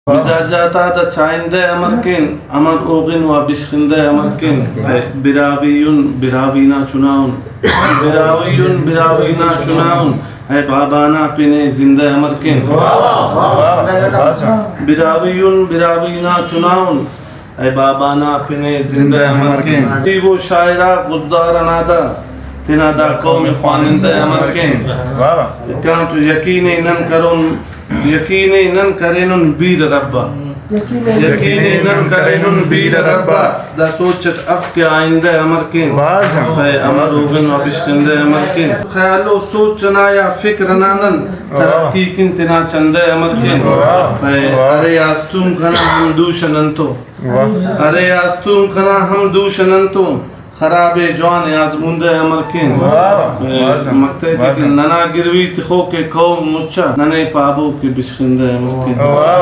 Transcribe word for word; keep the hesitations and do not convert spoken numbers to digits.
مزاج آتا دا چائندہ امر کین، امر اوغن و بشخندہ امر کین۔ اے براہوئی ان براہوئی نا چنا ان، براہوئی ان براہوئی نا چنا ان، اے بابا نا پن ءِ زندہ امر کین۔ براہوئی ان براہوئی نا چنا ان، اے بابا نا پن ءِ زندہ امر کین۔ ادیب و شاعر آ غزدار انا دا، تینا دا قوم خوانندہ امر کین۔ واہ واہ۔ کانٹ یقین ءِ نن کرون، یقین ءِ نن کرینن بیر رب آ۔ یقین ءِ نن کرینن بیر رب آ۔ دا سوچ اٹ اف کہ آئندہ امر کین۔ واہ جان۔ اے امر اوغن و بشخندہ امر کین۔ خیال و سوچ انا یا فکر انا نن واہ۔ ترقی کن تینا چندہ امر کین۔ واہ۔ اے واہ۔ ارے آستونک انا ہم دوش ننتو۔ واہ۔ ارے آستونک انا ہم دوش ننتو، خراب ءِ جوان ءِ آزموندہ امر کین۔ واہ، واہ، اے، واہ، مقطع واہ۔ تیکن ننا گروی تخوک ءِ قوم مچا، ننے پابو کہ بشخندہ امر کین۔ واہ،